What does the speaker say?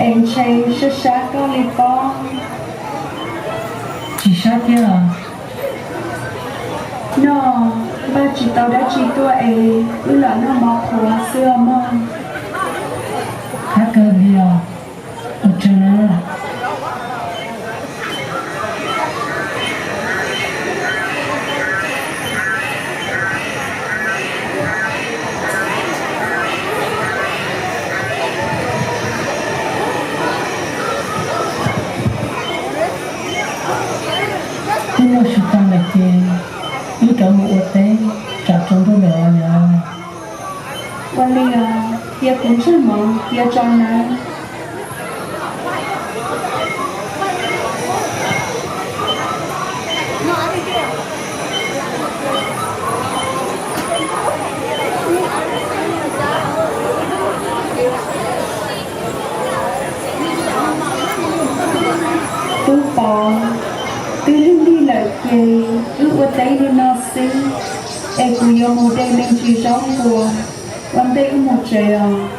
Ntshe sab sab koj li pob. Tsis sab thiab. Noj, npaj tsis tau dab tsi tuaj es wb los noj mov qhuav xwb os mog. Qab kawg li os. Ua tsaug na. Twb noj su tag lawm ces wb rov mus ua teb, tsam tsaus ntuj lawm os yom. Ua li os, cia kuv ntsaj mov cia tso nawb. Tub Pov, twb lig lig lawm ces wb ua teb li no xwb, es kuv yuav mus de me ntsis zaub npua ua ntej wb mus tsev os.